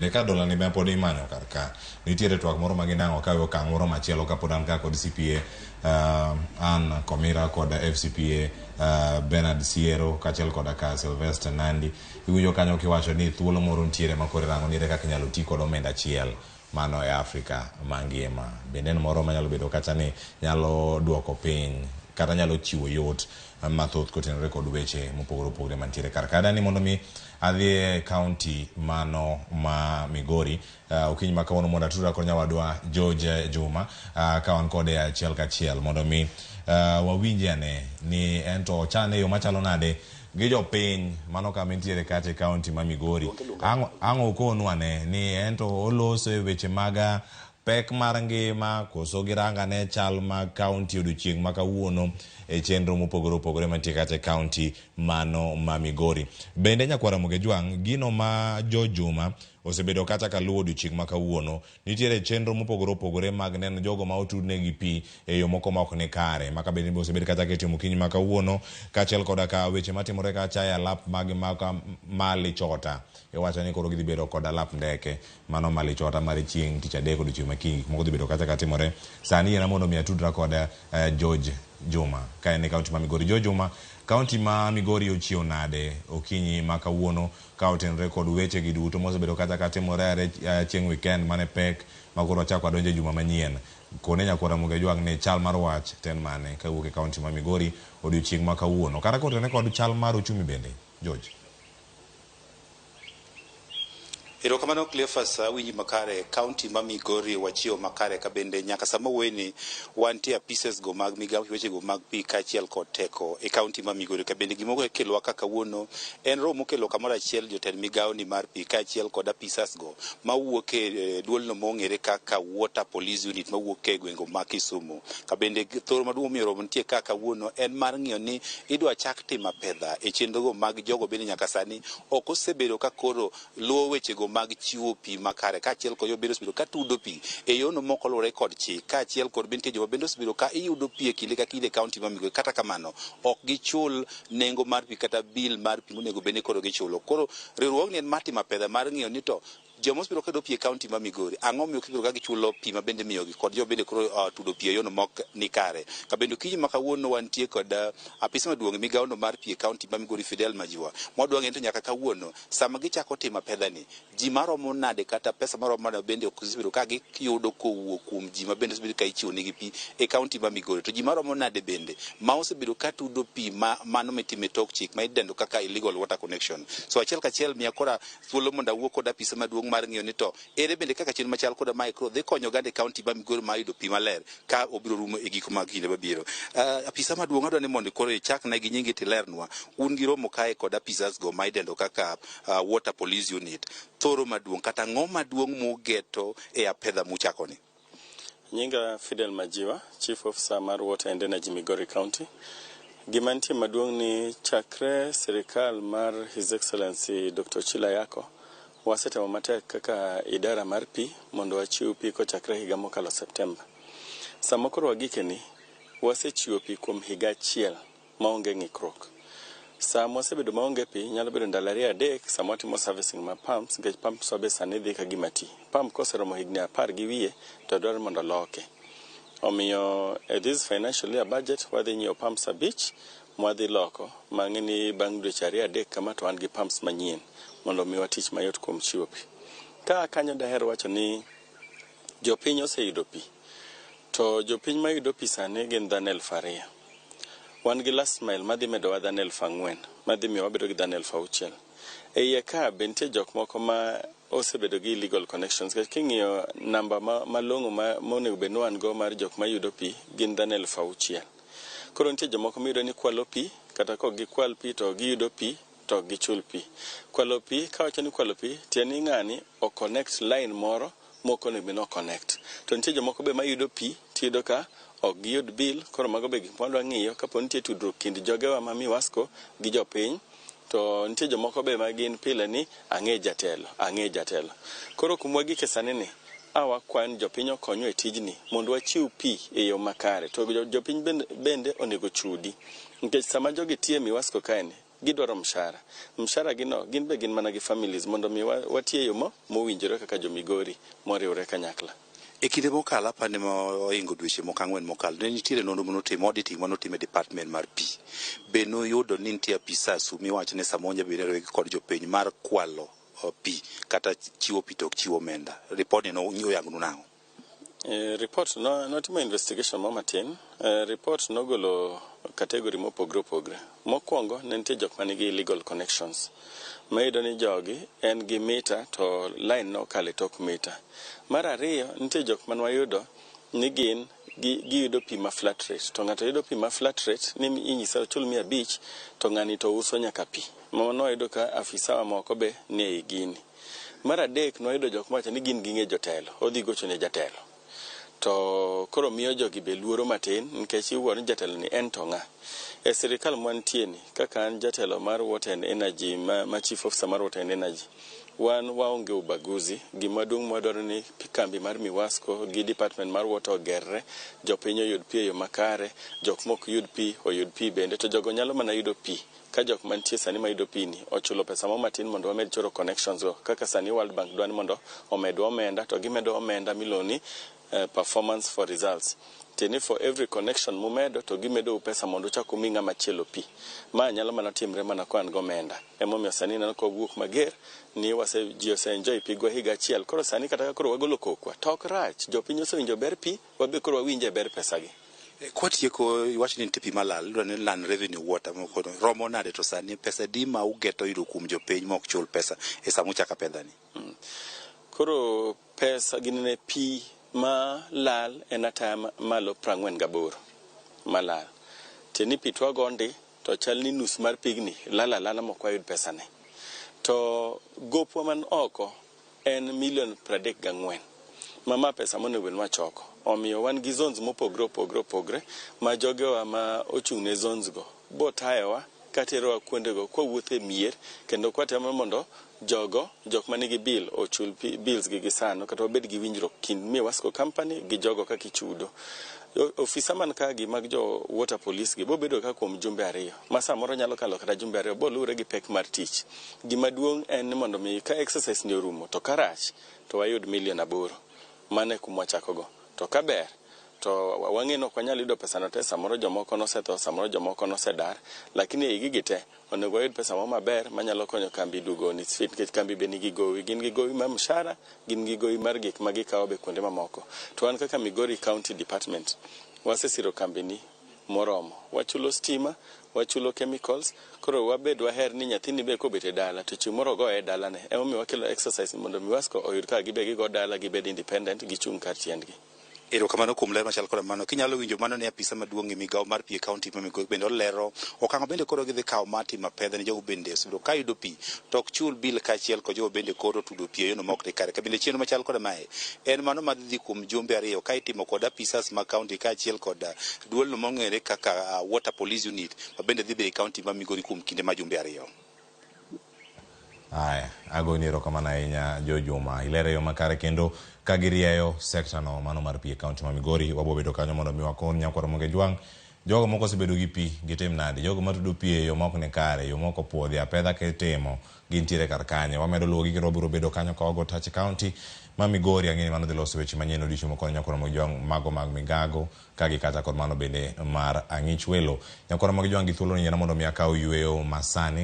Ka dola ni pod imanyo kar ka nitiere twak moro ma ginang'o ka okang' moro machielo kapod an ka kod CPA Ann Komira kod FCPA Bernard Siero kaachiel koda ka Sylvester Nandi. Iwinjo kanyo kiwacho ni thuolo moro nitiere ma koro irango ni ere kaka inyalo ti kod omenda achiel mano e Afrika mangima. Bende en moro manyalo bedo kacha ni nyalo duoko piny kata nyalo chiwo yot mathoth kotenore kod weche mopogore opogore mantiere kar ka. Adani mondo mi adhi e county mano ma Migori okinyi ma kawuono mondo atudra kod nyawadwa George Juma ka wan kode achiel kachiel mondo mi wawinje ane ni en to ochane e yo machalo nade gi jopiny mano kama entiere kacha e county ma Migori. Ang' okonu ane ni en to oloso e weche mag pek mar ngima koso girango ane chal mag county odiochieng' ma kawuono e chenro mopogore opogore mantie kacha e county mano ma Migori. Bende nyakwar Ramogi Jwang' gino ma George Juma osebedo kacha kaluwo odiochieng' ma kawuono nitiere chenro mopogore opogore mag neno jogo ma otudnegi pi e yo moko ma ok ni kare maka bende osebed kacha kitimo okinyi ma kawuono kaachiel koda ka weche matimore kacha e alap mag Malichota iwacho ni koro gidhi bedo kod alap ndeke mano Malichota mar chieng' tich adek odiochieng' ma kiny gik moko dhi bedo kacha katimore sani yiena mondo mi atudra kod George Juma ka en e county ma Migori. George Juma, county ma Migori ochiew nade okinyi ma kawuono ka otenore kod weche gi duto mosebedo kacha katimore are chieng' weekend mane pek ma koro wachako wadonjo e juma manyien. Kone nyakwar Ramogi Ajwang' ni chal mar wach to en mane kawuok e county ma Migori odiochieng' ma kawuono kata kotenore kod chal mar uchumi bende. George. Erokamano Cleophas, awinji makare. County ma Migori wachiewo makare ka bende nyaka sama wuoyeni wantie apises go mag migawo wechego mag pi kaachiel kod teko e county ma Migori ka bende gima okelowa ka kawuono en romo mokelo kamoro achiel jotend migawo ni mar pi kaachiel kod apisas go mawuok e duolno mong'ere kaka Water Police Unit mawuok e gwenge ma Kisumu. Ka bende thoro maduong' momiyo romo nitie ka kawuono en mar ng'iyo ni idwa chak timo apedha e chenro go mag jogo bende nyaka sani ok osebedo ka koro luwo wechego mag chiwo pi makare kaachiel kod jogo bende osebedo ka tudo pi e yono mok oluwore kod chik kaachiel kod bende nitie joma bende osebedo ka iyudo pi e kinde ka kinde e county ma Migori kata kamano ok gichul nengo mar pi kata bill mar pi monego bed ni koro gichulo. Koro riwruogni en mar timo apedha mar ng'iyo ni to joma osebedo ka yudo pi e county ma Migori ang'o momiyo ok gibedo ka gichulo pi ma bende imiyogi kod joma bende koro tudo pi e yono mok ni kare. Ka bende okinyi ma kawuono wantie kod apisa maduong' e migawono mar pi e county ma Migori Fidel Majiwa mwadwa ng'eyo ni to nyaka kawuono sama gichako timo apedha ni ji maromo nade kata pesa maromo nade bende ok osebedo ka giyudo kowuok kuom ji ma bende osebedo ka ichiwo negi pi e county ma Migori to ji maromo nade bende ma osebedo ka tudo pi ma mano mitimo e tok chik ma idendo kaka illegal water connection. So achiel kachiel miya kora thuolo mondo awuo kod apisa maduong' mar ng'iyo ni to ere bende kaka chenro machal koda mae koro dhi konyo oganda e county ma Migori mar yudo pi maler ka obiro rumo e giko mag kinde mabiro. Apisa maduong' adwa ni mondo koro ichakna gi nyingi tilernwa un gi romo kae kod apisas go ma idendo kaka Water Police Unit thoro maduong' kata ang'o maduong' mugeto e apedha muchako ni? Nyinga Fidel Majiwa, Chief Officer mar Water and Energy Migori County. Gima nitie maduong' ni chakre sirikal mar His Excellency Dr. Ochilo Ayacko wasetemo matek kaka idara mar pi mondo wachiw pi kochakre higa mokalo Septemba. Sama koro wagikeni, wasechiwo pi kuom higa achiel maonge ng'ikruok. Sama wasebedo maonge pi, nyalo bedo ndalo ariyo adek sama watimo servicing mar pumps, nikech pumps wa be sani dhi ka gima ti. Pump koseromo higni apar gi wiye to dwarore mondo oloke. Omiyo e this financial year budget wadhi nyiewo pumps abich mwadhi loko mang'e ni bang' dweche ariyo adek kama to wan gi pumps manyien mondo omiwa tich mayot kuom chiwo pi. Ka kanyo daher wacho ni jopiny oseyudo pi to jopiny mayudo pi sani gin dhano 2000. Wan gi last mile madhi medowa dhano 4000 madhi miyo wabedo gi dhano 6000. E iye ka be nitie jok moko ma osebedo gi illegal connections nikech king'iyo namba malong'o monego bed ni wan go mar jok mayudo pi gin dhano 6000. Koro nitie jomoko miyudo ni kwalo pi kata kok gikwal pi to giyudo pi to ok gichul pi. Kwalo pi kawacho ni kwalo pi tiende ni ng'ani o connect line moro mok onego bed ni o connect. To nitie jomoko be mayudo pi tiyudo ka ok giyud bill koro mago be gik mwadwa ng'iyo kapo nitie tudruok kind jogewa ma Miwasco gi jopiny to nitie jomoko be ma gin pile ni ang'e jatelo, ang'e jatelo. Koro kuma wagike sani ni a wakwayo ni jopiny okonywa e tijni mondo wachiw pi e yo makare to jopiny bende onego chudi nikech sama jogi tiyo e Miwasco kaeni Gidwaro mshahara. Mshahara gino gin be gin mana gi families mondo mi watie yo mowinjore kaka jo Migori moriwre kanyakla. E kinde mokalo, apani mohingo dweche moko 4 mokalo, ne nitiere nonro manotim, auditing manotim e department mar pi. Be noyudo ni nitie apisas miwacho ni samoro nyalo bedo ni kod jopiny mar kwalo pi kata chiwo pi to ok chiwo omenda. Report ni noyangonu nang'o? Report no notimo investigation mo matin. Report nogolo category mopogre opogre. Mokwongo ne nitie jok manigi illegal connections. Mayudo ni jogi en gi mita to line nokalo e tok mita. Mar ariyo, nitie jok mane wayudo ni gin giyudo pi ma flat rate. To ng'ato yudo pi ma flat rate ni inyise ochul 500 to ng'ani to uso nyaka pi. Mano wayudo ka afisawa moko be ni ei gini. Mar adek, nwayudo jok mawacho ni gin ging'e jotelo. Odhi gocho ne jatelo. To koro miyo jogi be luoro matin nikech iwuoro ni jatelo ni en to ng'a. E sirikal mwantie ni, kaka an jatelo mar Water and Energy, ma chief officer mar Water and Energy, wan waonge ubaguzi. Gima duong' mwadwaro ni kambi mar Miwasco gi department mar water ogerre, jopiny oyud pi e yo makare, jok mok yud pi oyud pi bende, to jogo nyalo mana yudo pi ka jok mantie sani mayudo pi ni ochulo pesa mo matin mondo wamed choro connections go. Kaka sani World Bank dwa ni mondo omedwa omenda, to gimedo omenda miluongo ni performance for results. Tiende for every connection mumedo to gimedou pesa mondo uchak umi ng'ama chielo pi. Ma nyalo mana timre mana ka wan gomenda. Emomiyo sani ineno ka wawuok mager ni wase ji ose enjoy pigwa higa achiel. Koro sani kata ka koro wagolo kokwa to ok rach. Jopiny osewinjo ber pi, wabe koro wawinjo ber pesa gi. Kwatieko, iwacho ni nitie pi malal, idwa ni non revenue water moko romo nade, to sani pesa di ma ugeto yudo kuom jopiny mok chul pesa e sama uchako apedha ni? Koro pesa ginene pi ma lal en ataya malo 48 malal. Tiende ni pi twago ndi to chal ni nus mar pigni lal alala mok wayud pesane. To gopwa man oko en milion 34 ma pesa monego bed ni wachoko. Omiyo wan gi zones mopogre opogre opogre ma jogewa ma ochung' ne zones go botayowa katerowa kuondego kwawuotho e mier kendo kwatemo mondo jogo jok manigi bill ochul bills gi gisano kata wabed gi winjruok kind Miwasco company gi jogo kaka ichudo. Ofisa man ka gi mag jo water police gi bobedo ka kuom jumbe 2 ma samoro nyalo kalo kata jumbe 2 boluwre gi pek mar tich. Gima duong' en ni mondo mi ka exercise ni orumo to karach to wayud milion 8. Mano e kuma wachakogo. To kaber to wang'e ni ok wanyal yudo pesa no te, samoro jomoko nosetho, samoro jomoko nosedar, lakini ei gigi te onego wayud pesa moro maber manyalo konyo kambi duogo on its feet nikech kambi be nigi gowi, gin gi gowi mar mshahara, gin gi gowi mar gik ma gikawo be kuonde mamoko. To wan kaka Migori County Department wasesiro kambi ni moromo. Wachulo stima, wachulo chemicals, koro wabed waher ni nyathini be kobet e dala to chieng' moro ogoye e dalane. Emomiyo wakelo exercise mondo Miwasco oyud kaka gibe gigo dala, gibed independent, gichung' kar tiendgi. Erokamano kuom ler machal koda mano. Kinyalo winjo mano ne apisa maduong' e migawo mar pi e kaunti ma Migori bende olero okang' bende koro gidhi kawo mar timo apedha ne jogo bende osebedo ka yudo pi to ok chul bill kaachiel kod jogo bende koro tudo pi e yono ma ok ni kare. Ka bende chenro machal koda mae en mano madhi dhi kuom jumbe 2 ka itimo kod apisas mag kaunti kaachiel kod duolno mong'ere kaka Water Police Unit ma bende dhi bedo e kaunti ma Migori kuom kinde ma jumbe 2. Aya, agoni erokamano ahinya Jo Juma. Ilere yo makare kendo ka girieyo sekta no mano mar pi e kaunti ma Migori. Wabo bedo kanyo mondo mi wakon nyakwar Ramogi Jwang'. Jogo moko osebedo gi pi, gitim nade? Jogo matudo pi e yo ma ok ni kare, yo ma ok opuodhi, apedha kitimo, gintiere kar kanye. Wamedo luwogi kendo wabiro bedo kanyo ka wago tach e kaunti ma Migori. Ang'e ni mano dhi loso weche manyien odiochieng' mokwongo nyakwar Ramogi Jwang' mago mag migago ka gi kata kod mano bende mar ang'ich welo. Nyakwar Ramogi Jwang' gi thuolo ni yiena mondo mi akaw yweyo masani.